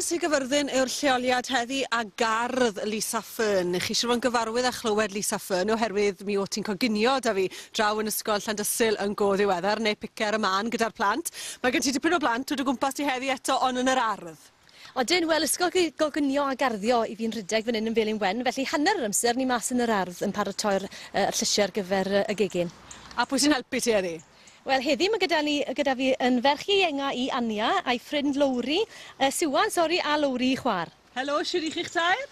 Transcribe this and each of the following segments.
Sir Gyfyrddin yw'r lleoliad heddi a gardd Lisa Fearn. Chi siŵr fod yn gyfarwydd â chlywed Lisa Fearn oherwydd mi o't ti'n coginio 'da fi draw yn Ysgol Llandysul yn go ddiweddar neu pice ar y man gyda'r plant. Mae gen ti dipyn o blant o dy gwmpas di heddi eto ond yn yr ardd. Odyn, wel ysgol goginio a garddio i fi'n rhedeg fan hyn yn Felin Wen, felly hanner yr amser ni mas yn yr ardd yn paratoi'r llysiau ar gyfer y gegin. A pwy sy'n helpu ti heddi? Wel heddi mae gyda ni gyda fi yn ferch ieuenga i Ania a'i ffrind Lowri, Siwan sori, a Lowri i chwa'r. Helo, shwd 'y chi'ch tair?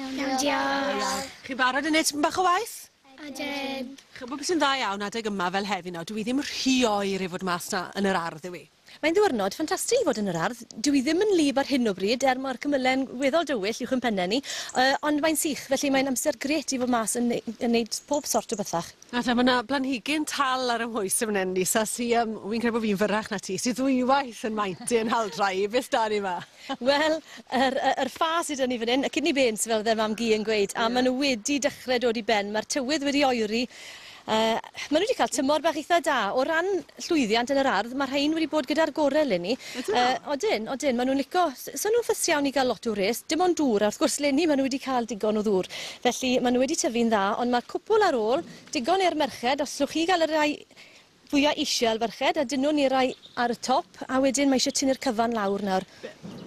Iawn diolch. Chi'n barod i neud tipyn bach o waith? Odyn. Ch'mo' beth sy'n dda iawn adeg yma fel heddi nawr, dyw 'i ddim rhy oer i fod mas 'na yn yr ardd yw 'i? Mae'n ddiwrnod ffantastig i fod yn yr ardd. Dyw 'i ddim yn wlyb ar hyn o bryd, er mae'r cymyle'n weddol dywyll uwch 'yn penne ni, ond mae'n sych, felly mae'n amser grêt i fod mas yn yn neud pob sort o bethach. Nawr te, ma' 'na blanhigyn tal ar 'y mhwys i fan 'yn, Lisa, sy yym, wi'n credu bo' fi'n fyrrach na ti, sy ddwywaith yn maint i yn nhaldra i. Beth s'da ni 'ma? Wel, yr yy yr ffa sy 'da ni fan 'yn, y kidney beans fel fydde mam-gu yn gweud, a ma' nhw wedi dechre dod i ben. Ma'r tywydd wedi oeri, Yy, ma' nhw wedi cael tymor bach eitha da. O ran llwyddiant yn yr ardd, ma' rhain wedi bod gyda'r gore eleni. Ydyn nhw? Yy, odyn, odyn, ma' nhw'n lico... So nhw'n ffys iawn i gael lot o wres, dim ond dŵr, a wrth gwrs leni ma' nhw wedi cael digon o ddŵr. Felly, ma' nhw wedi tyfu'n dda, ond ma' cwpwl ar ôl, digon i'r merched, os llwch chi gael y rhai fwya isiel ferched, a dynwn ni rai ar y top, a wedyn ma' isie tynnu'r cyfan lawr nawr.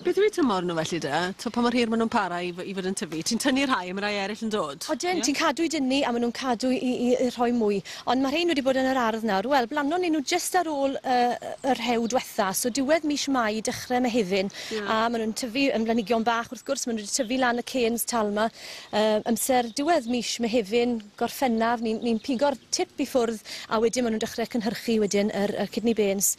Beth yw eu tymor nhw felly de? T'o' pa mor hir ma' nhw'n para i i fod yn tyfu? Ti'n tynnu rhai a ma' rai eryll yn dod? Odyn, ti'n cadw i dynnu a ma' nhw'n cadw i i i rhoi mwy. Ond ma' rhein wedi bod yn yr ardd nawr, wel, blannon ni nhw jyst ar ôl y rhew dwetha, so diwedd mish Mai, dechre Mehefin. A ma' nhw'n tyfu yn blanhigion bach wrth gwrs, ma' nhw wedi tyfu lan y canes tal 'ma. Amser diwedd mish Mehefin, Gorffennaf, ni'n ni'n pigo'r tip i ffwrdd a wedyn ma' nhw'n dechre cynhyrchu wedyn yr y kidney beans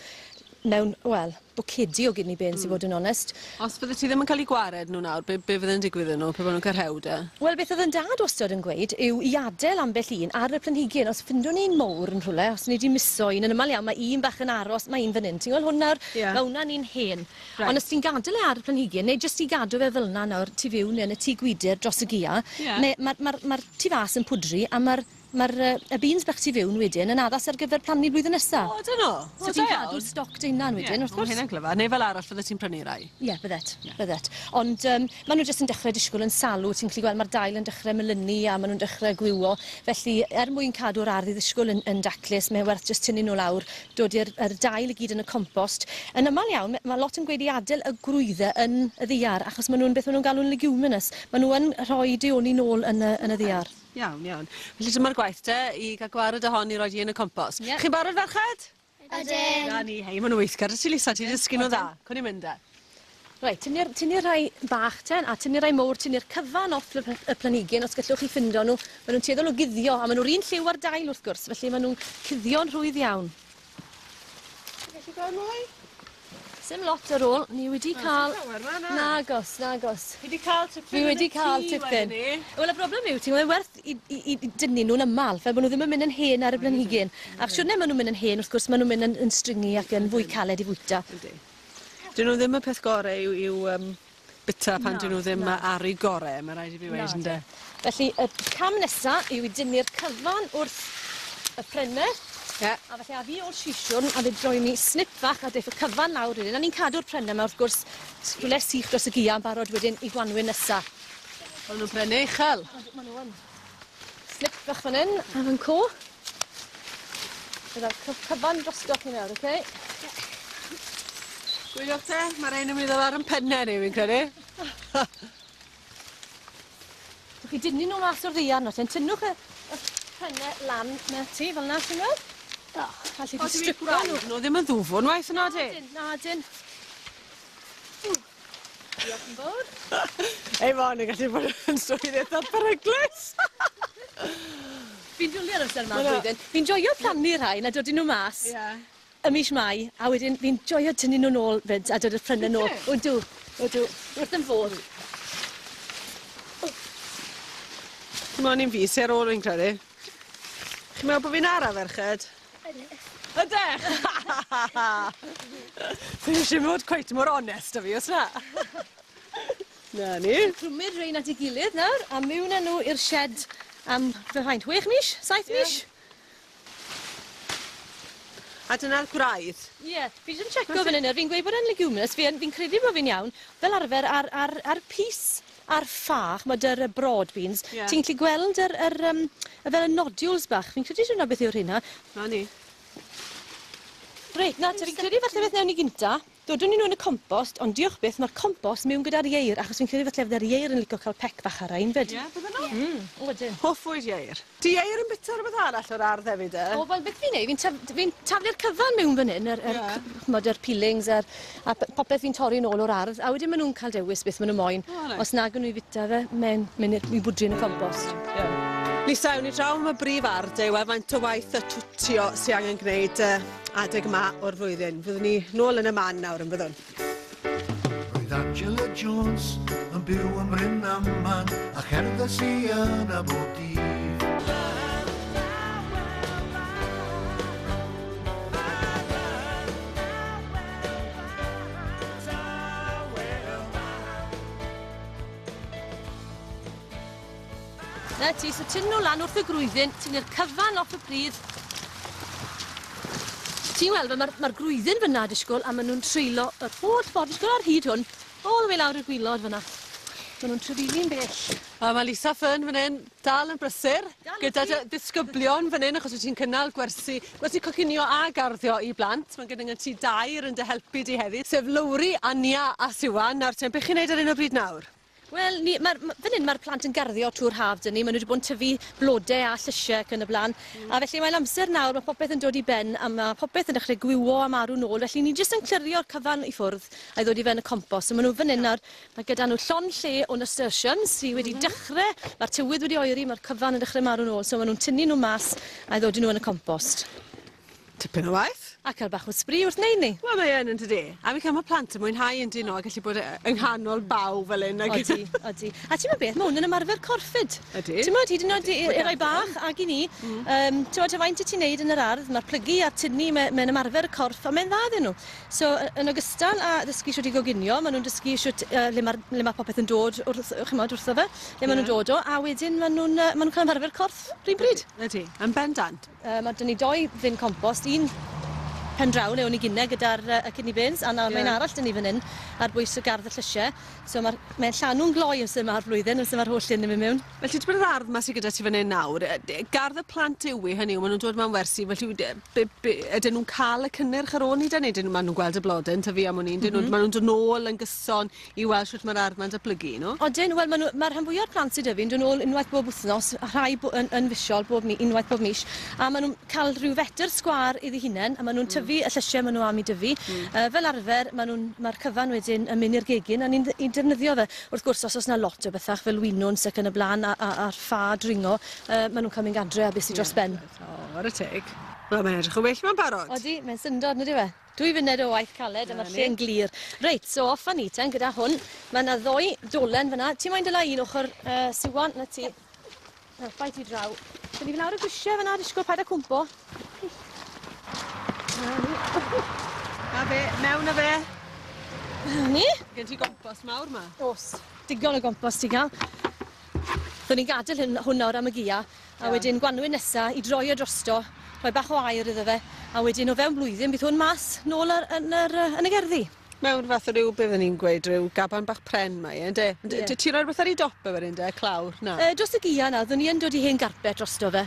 mewn, wel, bwcedi o kidney beans i fod yn onest. Os fydde ti ddim yn cael 'u gwared nhw nawr, be' be' fydd yn digwydd iddyn nhw pe bo' nhw'n cael rhew de? Wel, beth o'dd 'yn dad wastod yn gweud yw i adel ambell un ar y planhigyn. Os ffindwn ni un mowr yn rhywle, os ni 'di miso un, yn amal iawn ma' un bach yn aros, ma' un fan 'yn, ti'n gweld hwn nawr? Ie. Ma' wnna'n un hen. Reit. Ond os ti'n gadel e ar y planhigyn, neu jyst i gadw fe fel 'na nawr tu fiwn neu yn y tŷ gwydyr dros y gia'... Ie. ...me- ma'r ma'r ma'r tu fas yn pwdri a ma'r ma'r yy y beans bach tu fewn wedyn yn addas ar gyfer plannu blwyddyn nesa. O ydyn nhw? So ti'n cadw stoc dy hunan wedyn wrth gwrs. Ie, ma' hynna'n glyfar, neu fel arall fyddet ti'n prynu rai? Ie, byddet, byddet. Ond yym ma' nhw jyst yn dechre disgwl yn salw, ti'n gallu gweld ma'r dail yn dechre melynu a ma' nhw'n dechre gwywo. Felly er mwyn cadw'r ardd i ddisgwl yn yn daclus, mae werth jyst tynnu nhw lawr dod i'r yr dail i gyd yn y compost. Yn amal iawn, ma' lot yn gweud i adel y gwrwydde yn y ddiar, achos ma' nhw'n beth ma' nhw'n galw'n leguminous. Ma' nhw yn rhoi deoni nôl yn y yn y ddiar. Iawn, iawn. Felly dyma'r gwaith te, i gael gwared o hon i roid hi yn y compost. Ie. Chi'n barod ferched? Ydyn. Na ni, hei, ma' nhw'n weithgar. Ti Lisa, ti 'di dysgu nhw'n dda. Cwn i'n mynd de. Reit, tynnu'r tynnu'r rhai bach te, a tynnu'r rhai mowr, tynnu'r cyfan off y y planhigyn os gallwch chi ffindo nhw. Ma' nhw'n tueddol o guddio, a ma' nhw'r un lliw â'r dail wrth gwrs, felly ma' nhw'n cuddio'n rhwydd iawn. Ti'n gallu gweld mwy? Sim lot ar ôl, ni wedi cael... Llawer 'ma na. Nagos, nagos. Fi 'di cael tipyn Fi wedi cael tipyn. Wel y broblem yw, ti'n gwybod, werth i i i dynnu nhw'n ymal, fel bod nhw ddim yn mynd yn hen ar y blanhigyn. A'r siwrne maen nhw'n mynd yn hen, wrth gwrs, maen nhw'n mynd yn yn stringy ac yn fwy caled i fwyta. Yndi. Dyn nhw ddim y peth gore i'w i'w yym bita pan dyn nhw ddim ar eu gore, ma' raid i fi weud ynde? Felly y cam nesa yw i dynnu'r cyfan wrth y prenne. Ie. A felly a fi ôl sisiwrn a fe droiwn ni snip fach a deiff y cyfan lawr wedyn. A ni'n cadw'r prenne 'ma wrth gwrs rhywle sych dros y gia yn barod wedyn i gwanwyn nesa. Ma' nw'n brenne uchel. Odw ma' nw yn. Snip fach fan 'yn a fan 'co. Bydda'r cyfan drosto chi nawr, oce? Ie. Gwyliwch te, ma' rein yn mynd i ddod ar 'yn penne ni fi'n credu. Dwch chi dynnu nw mas o'r ddaear nawr ten, tynnwch y y penne lan 'na ti, fel 'na ti'n gweld? Do. Alli di stripo nw. Nw ddim yn ddwfwn waeth nadi? Nadyn, nadyn. Diolch yn fowr. Ei fon yn gallu bod yn swydd eitha peryglus. Fi'n dwli ar amser yma o'r flwyddyn. Fi'n joio plannu rhai a dod â nhw mas. Ie. Ym mish Mai, a wedyn fi'n joio tynnu nhw nôl 'fyd a dod â'r pryne nôl. Odw, odw, wrth 'yn fodd. Dim ond un fi sy ar ôl fi'n credu. Chi'n meddwl bo' fi'n ara ferched? Ydych. Ydych? Fi isie bod cweit mor onest â fi o's 'na? 'Na ni. Clwmu'r rein at 'i gilydd nawr a miwn â nhw i'r sied am faint, chwech mis? Saith mis? A dyna'r gwraidd. Ie, fi jyst yn checo fan hyn, fi'n gweud bod e'n leguminous, fi'n credu bod fi'n iawn. Fel arfer ar pys a'r ffa, ch'mod yr broad beans, ti'n gallu gweld yr fel y nodules bach. Fi'n credu dyna beth yw'r rheina. Na ni. Reit, na, te, fi'n credu falle beth newn ni gynta, dodwn ni nhw yn y compost, ond diolch byth, mae'r compost mewn gyda'r ieir, achos fi'n credu falle fydde'r ieir yn licio cael pec bach ar rhain fyd. Ie, bydden nhw? Odyn. Hoff fwyd ieir. Di ieir yn bita rhywbeth arall o'r ardd hefyd, e? O, wel, beth fi'n neud, fi'n taflu'r cyfan mewn fan hyn, ch'mod, yr peelings a popeth fi'n torri nôl o'r ardd, a wedyn maen nhw'n cael dewis beth maen nhw moyn. O, reit. Os nag nhw i fita fe, mae'n mynd i bwdri yn y compost. Lisa, ewn ni draw am y brif ardd, e, wel, faint o waith y twtio sy angen gwneud adeg yma o'r flwyddyn. Fyddwn ni nôl yn y man nawr yn byddwn. Roedd Angela Jones yn byw ym Mryn Aman a cherdded hi yna bob dydd. Na ti, so tynnu nhw lan wrth y grwyddyn, tynnu'r cyfan off y pridd. Ti'n weld, mae'r grwyddyn fyna, disgwyl, a maen nhw'n treulio yr holl ffordd, disgwyl ar hyd hwn, all the way lawr i'r gwilod fyna. Maen nhw'n trafeili'n bell. A mae Lisa Fern fan hyn dal yn brysur, Dal yn gyda dy brysur. ddisgyblion fan hyn, achos wyt ti'n cynnal gwersi coginio a garddio i blant. Mae gyda ti dair yn dy helpu di heddi, sef Lowri, Ania a Siwan. Nawr, te, beth chi'n neud ar hyn o bryd nawr? Wel, fan hyn mae'r plant yn garddio trwy'r haf dyn ni. Maen nhw wedi bod yn tyfu blodau a llysiau ac yn y blaen. A felly mae'n amser nawr, mae popeth yn dod i ben a mae popeth yn dechrau gwywo a marw nôl. Felly ni jyst yn clirio'r cyfan i ffwrdd a i ddod i fewn y compost. So maen nhw fan hyn nawr, mae gyda nhw llond lle o nasturtiums sydd wedi dechrau, mae'r tywydd wedi oeri, mae'r cyfan yn dechrau marw nôl. So maen nhw'n tynnu nhw mas a i ddod i nhw yn y compost. Tipyn o waith. A cael bach o sbri wrth wneud ni. Wel, mae yn, yn dydi. A fi'n cael mae plant yn mwynhau yn dyn nhw a gallu bod yng nghanol baw fel hyn. Odi, odi. A ti'n meddwl beth, mae hwn yn ymarfer corffyd. Ydi. Ti'n meddwl, hyd yn oed i rai bach ag i ni. Ti'n meddwl, faint y ti'n neud yn yr ardd, mae'r plygu a'r tynnu, mae'n ymarfer y corff, a mae'n dda iddyn nhw. So, yn ogystal â ddysgu shwt i goginio, maen nhw'n dysgu shwt, le ma popeth yn dod wrth, ch'mod, wrtho fe, le maen nhw'n dod o, a wedyn maen nhw'n cael ymarfer corff rhywun bryd. Ydi, yn bendant. Mae 'da ni doi fin compost, un pen draw le o'n i gynne gyda'r y kidney beans, a nawr mae'n arall 'da ni fan hyn ar bwys y gardd y llysiau. So mae'n llanw'n gloi amser yma'r flwyddyn, amser ma'r holl hyn yn mynd mewn. Felly ti'n bod yr ardd 'ma sydd gyda ti fan hyn nawr, gardd y plant yw i hynny yw, maen nhw'n dod mewn wersi, felly ydyn nhw'n cael y cynnyrch ar ôl ni 'da, neu ydyn nhw, maen nhw'n gweld y blodyn tyfu am wn i, ydyn nhw, maen nhw'n dod nôl yn gyson i weld shwt mae'r ardd 'ma'n datblygu, no? Odyn, wel, mae'r rhan fwyaf o'r plant sydd 'da fi'n dod nôl unwaith bob wythnos, a rhai yn fisiol, unwaith bob mis, a maen nhw'n cael rhyw fetr sgwâr iddi hunain, a maen nhw'n tyfu y llysiau maen nhw am i dyfu. Fel arfer, mae'r cyfan wedyn yn mynd i'r gegin, a ni'n defnyddio fe. Wrth gwrs, os oes 'na lot o bethach fel winwns ac yn y blaen a'r ffa dringo, maen nhw'n cael mynd gadre a beth sydd dros ben. O, ar y teg. Wel, mae'n edrych yn well ma'n barod. Odi, mae'n syndod, nid yw e? 2 funed o waith caled a mae'r lle yn glir. Reit, so off â ni ten gyda hwn. Mae yna ddoi dolen fyna. Ti moyn dyla un ochr, Siwan, na ti. Helpa i ti draw. Dyn ni lawr y grisiau fyna, disgwyl paid â cwmpo. Na fe, mewn â fe. Ni? Gen ti gompost mawr ma? Oes, digon o gompost i gael. Dyn ni'n gadael hwn nawr am y gia, a wedyn gwanwyn nesa i droi o drosto, rhoi bach o aer iddo fe, a wedyn o fewn blwyddyn bydd hwn mas nôl yn y gerddi. Mewn fath o ryw, be fydden ni'n gweud, ryw gaban bach pren mae, ynde? Ti'n rhoi rhywbeth ar ei dop e wedyn, de? Clawr, na? Dros y gia na, ddwn ni yn dod i hen garpet drosto fe.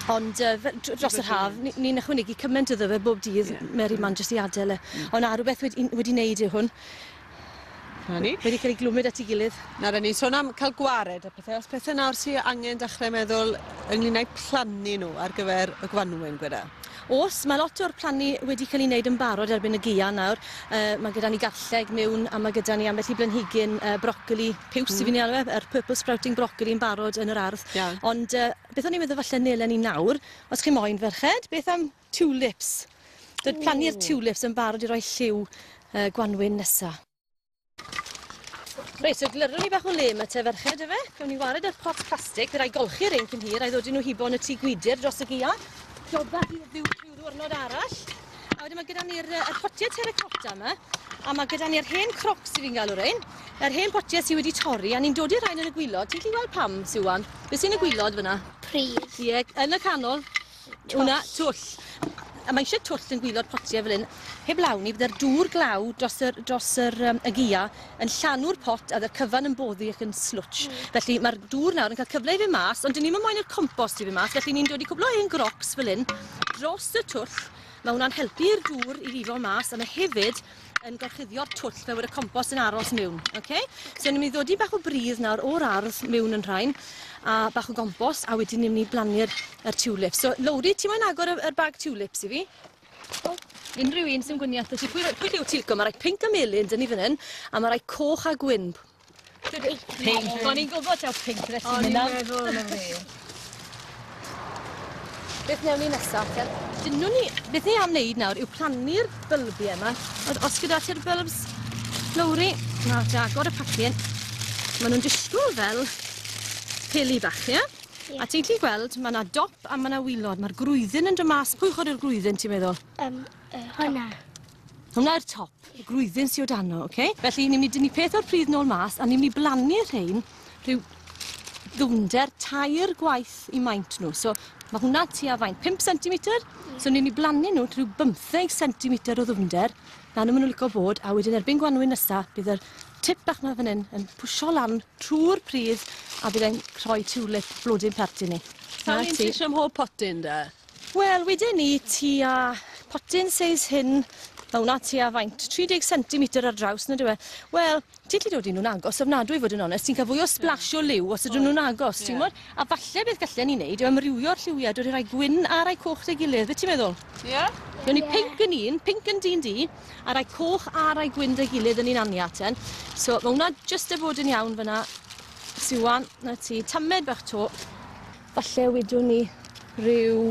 Ond dros yr haf, ni'n ychwanegu cymaint iddo fe bob dydd, Mary Man jyst i adael e. Ond na, rhywbeth wedi wneud yw hwn. Na ni. Wedi cael ei glwmyd at ei gilydd. Nawr, ni'n sôn am cael gwared a pethau. Os pethau nawr sy'n angen dechrau meddwl ynglyn â'u plannu nhw ar gyfer y gwanwyn, gweda? Oes, mae lot o'r plannu wedi cael ei wneud yn barod erbyn y gia nawr. Mae gyda ni garlleg mewn a mae gyda ni ambell i blanhigyn, brocoli, piws i fi'n ei alw e, yr purple sprouting broccoli yn barod yn yr ardd. Ond beth o'n i'n meddwl falle nelen ni nawr, os chi moyn ferched, beth am tulips? Dod plannu'r tulips yn barod i roi lliw gwanwyn nesa. Reit, so glyrwn ni bach o le yma te ferched, efe? Gawn ni wared yr pot plastig, fe rai golchi'r ein cyn hir, a'i ddod i nhw hibo yn y tŷ gwydr dros y gia. Joba i ddiw rhyw ddiwrnod arall. A wedyn mae gyda ni'r yr potiau terracotta yma, a mae gyda ni'r hen crocs sydd fi'n galw rein, yr hen potiau sydd wedi torri, a ni'n dod i'r rhain yn y gwilod. Ti'n gallu gweld pam, Siwan? Be sy'n y gwilod fyna? Pridd. Ie, yn y canol. Twll. Hwna, twll. A mae eisiau twll yn gwylod potiau fel hyn. Heblaw ni, bydde'r dŵr glaw dros yr, dros yr, y gia yn llanw'r pot a bydde'r cyfan yn boddi ac yn slwtsh. Felly mae'r dŵr nawr yn cael cyfle i fynd mas, ond dyn ni'm yn moyn i'r compost i fynd mas, felly ni'n dod i cwpl o hen grocs fel hyn dros y twll. Mae hwnna'n helpu'r dŵr i lifo mas, a mae hefyd yn gorchuddio'r twll fel bod y compost yn aros mewn. Okay? So ni'n mynd i ddodi bach o bridd nawr o'r ardd mewn yn rhain, a bach o gompost, a wedyn ni'n mynd i blannu'r yr tulips. So Lowri, ti moyn agor y bag tulips i fi? Unrhyw un sy'n gwniaeth ti. Pwy liw ti'n licio? Mae rai pinc a melyn dyn ni fan hyn, a mae rai coch a gwyn. Pinc. O'n i'n gwybod taw pinc fyddet ti'n mynd am. O'n i'n meddwl 'na fi. Beth newn ni nesaf te? Dynwn ni, beth ni am wneud nawr yw plannu'r bylbiau yma. Ond os gyda ti'r bulbs, Lowri, nawr te agor y pacyn. Maen nhw'n disgwyl fel peli bach, ie? Ie. A ti'n gallu gweld, mae yna dop a mae yna wylod. Mae'r grwyddyn yn dod mas. Pwy chwarae'r grwyddyn, ti'n meddwl? Hwnna. Hwnna'r top, y grwyddyn sy o dano, oce? Felly ni'n mynd i dynnu peth o'r pridd nôl mas a ni'n mynd i blannu rhein rhyw ddwnder 3 gwaith i maint nhw. So mae hwnna tua faint, 5 cm. So ni'n mynd i blannu nhw rhyw 15 cm o ddwnder. Na nhw maen nhw'n licio bod, a wedyn erbyn gwanwyn nesa, bydd yr tip bach 'ma fan hyn yn pwsio lan trwy'r pridd a bydd e'n rhoi tulip blodyn pert i ni. Sa'n Na un ti. ti eisiau ym mhob potyn de? Wel, wedyn ni tua potyn seis hyn, mae hwnna tua faint, 30 cm ar draws, na dyw e? Wel, ti'n gallu dod i nhw'n agos, ofnadwy i fod yn onest, ti'n cael fwy o splash o liw os ydyn nhw'n agos, ti'n gwybod? A falle beth gallen ni wneud yw amrywio'r lliwiau, dod i rai gwyn a rai coch 'da'i gilydd, beth ti'n meddwl? Ie? Newn ni pinc yn un, pinc yn dyn di, a rai coch a rai gwyn 'da'i gilydd yn un aniat ten. So mae hwnna jyst y bod yn iawn fyna. Siwan, na ti, tamed bach to. Falle wedwn ni rhyw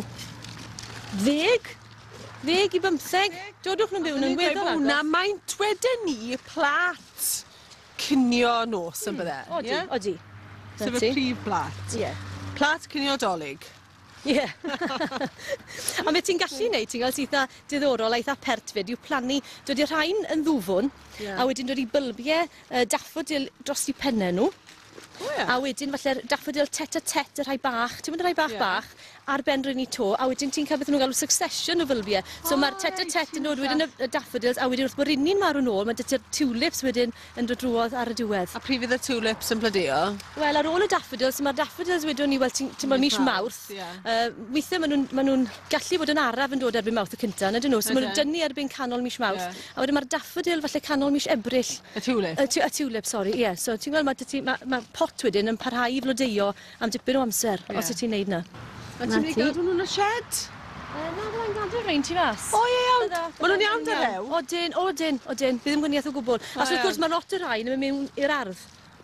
10 i 15. Dodwch nhw'n byw yn weddol agos. Hwnna maint wedyn ni plat cinio nos yn bydde. Odi, ie? odi. Na Sef y ti. prif blat. Ie. Plat cinio Dolig. Ie. A beth ti'n gallu neud, ti'n gweld, sy'n eitha diddorol a eitha pert fyd, yw plannu, dod i'r rhain yn ddwfwn, a wedyn dod i bylbiau daffodil dros i pennau nhw. O ie. A wedyn falle'r daffodil tête-à-tête, y rhai bach, ti'n mynd y rhai bach bach, ar ben rhywun i to, a wedyn ti'n cael beth nhw'n galw succession o fylbiau. So O, mae'r reit, tête-à-tête yn dod wedyn y daffodils, a wedyn wrth bod rhywun marw nôl, mae dyty'r tulips wedyn yn dod drwodd ar y diwedd. A pryd fydd y tulips yn blodeuo? Wel, ar ôl y daffodils, mae'r daffodils wedwn ni, wel, ti'n bod mis Mawrth, Mawrth. ie. Weithiau maen nhw'n ma nhw gallu bod yn araf yn dod erbyn Mawrth y cynta, nid ydyn nhw? So maen nhw'n Ydyn. dynnu erbyn canol mis Mawrth. Ie. A wedyn mae'r daffodil falle canol mis Ebrill. Y tulip? Y tulip, sori, ie. So ti'n gweld, mae ma, ma pot wedyn yn parhau i flodeuo am dipyn o amser, os wyt ti'n neud na. A ti'n mynd i gadw nhw'n y shed? Na, byddai'n gadw'r rhain tu fas. O, ie, iawn. Bydda, Ma' nhw'n bydda, iawn 'da rew? Odyn, odyn, odyn. Bydd ddim gwaniaeth o gwbl. A wrth iawn. gwrs, mae lot o'r rhain yn mynd mewn i'r ardd.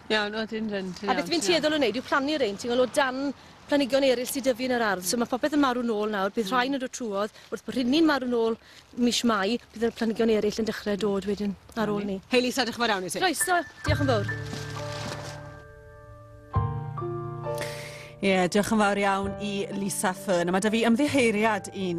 Iawn, odyn, dyn. A beth fi'n tueddol o wneud yw plannu rhain, ti'n gweld, o dan planhigion eraill sy'n dyfu yn yr ardd. So mae popeth yn marw nôl nawr, bydd rhain yn dod trwodd, wrth bod rhini'n marw nôl mis Mai, bydd y planhigion eraill yn dechrau dod wedyn ar ôl ni. Hei Lisa, diolch yn fawr iawn i ti. Croeso, diolch yn fawr. Ie, diolch yn fawr iawn i Lisa Fern. A mae 'da fi ymddiheuriad i